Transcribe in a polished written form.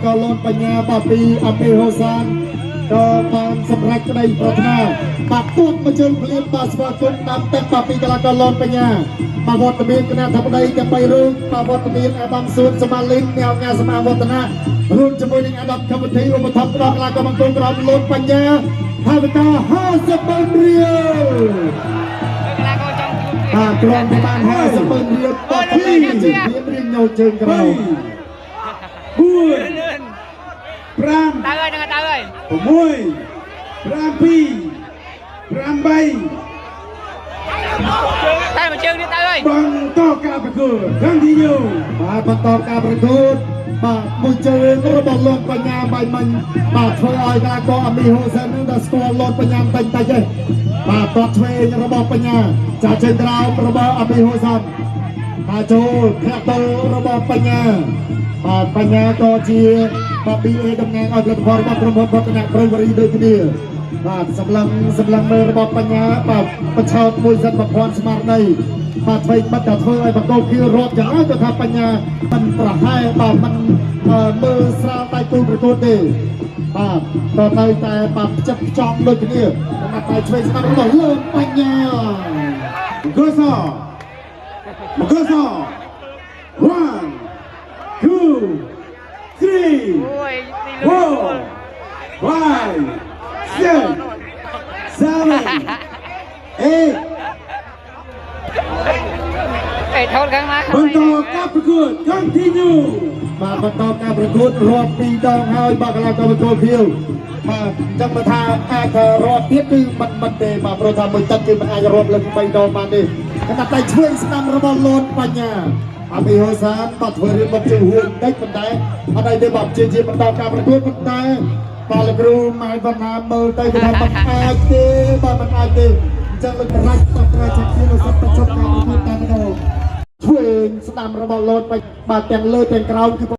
ករលនបញ្ញាបាទពីអភិហូសានក៏បានសម្រេចក្តីប្រាថ្នាបាទទួតមកជើងភ្លាមបាទស្វាគមន៍តាមទឹកបាទពីកីឡាករលនបញ្ញាបាទវត្តមានគណៈធិបតីទាំង3រូបបាទវត្តមានអាដាមសួនសមាលីនអ្នកអង្គការសមាវឌ្ឍនៈរួមជាមួយនឹងអាដាមកម្មវិធីឧបត្ថម្ភដល់កីឡាករបង្គោលក្រមលនបញ្ញាថាវិការ50ម៉ឺនរៀល កីឡាករចង់ជួប បាទក្រុមប្រមាណ50ម៉ឺនរៀលបាទពីរៀមរៀងញោជើងក្រោម 4 លឿន 5 តើហើយហ្នឹងតើហើយ 6 7 8 តែមួយជើងទៀតតើហើយ បន្តការប្រកួត Continue បាទបន្តការប្រកួតបាទមួយជើងរបស់លោកបញ្ញាបាយមិញបាទធ្វើឲ្យកីឡាករអាមីហូសែននឹងដល់ស្គាល់លោកបញ្ញាតិចតិចទេបាទតតឆ្វេងរបស់បញ្ញាចាជើងក្រោមរបស់អាមីហូសែនបាទចូលធាក់ទល់របស់បញ្ញាបាទបញ្ញាក៏ជាបាទ BA តំណាងឲ្យផលិតផលរបស់ក្រុមហ៊ុនវឌ្ឍនៈព្រៃវរីដូចគ្នាបាទសម្លឹងសម្លឹងមើលរបស់បញ្ញាបាទបឆោតមួយសិនប្រព័ន្ធស្មារតីបាទធ្វើបាត់តែធ្វើឲ្យបកគោគៀរត់យ៉ាងណាក៏ថាបញ្ញាមិនប្រហែលបាទមិនមើលស្រាលដៃគូប្រកួតទេបាទក៏នៅតែបាទផ្ចិតផ្ចង់ដូចគ្នាសម្រាប់តែឆ្វេងស្ដាំរបស់លោកបញ្ញា មង្គលសមង្គលស1 2 3 អូយទីលឿន 4 5 6 7 8 អេថតខាងណា បន្តការប្រកួត Continue បាទបន្តការប្រកួតរាប់ពីរដងហើយបាទកីឡាករបង្គោលខៀវបាទអញ្ចឹងបើថាអាចថារាប់ទៀតគឺមិនមិនទេបាទព្រោះថាមួយទឹកគឺមិនអាចរាប់លើក3ដងបានទេខណៈតែឆ្វេងស្ដាំរបស់លនបញ្ញាអភិហោសានបាទធ្វើរៀនមកជើងហួងតិចប៉ុន្តែអត់អីទេបាទជាជាបន្តការប្រកួតប៉ុន្តែបាទលោកគ្រូម៉ែវណ្ណាមើលទៅគឺថាមិនអាចទេបាទមិនអាចទេអញ្ចឹងលោករាច់បាទប្រជាជាតិសិទ្ធិបញ្ចប់ការប្រកួតតែម្ដងឆ្វេងស្ដាំរបស់លនបាទទាំងលើទាំងក្រោមគឺ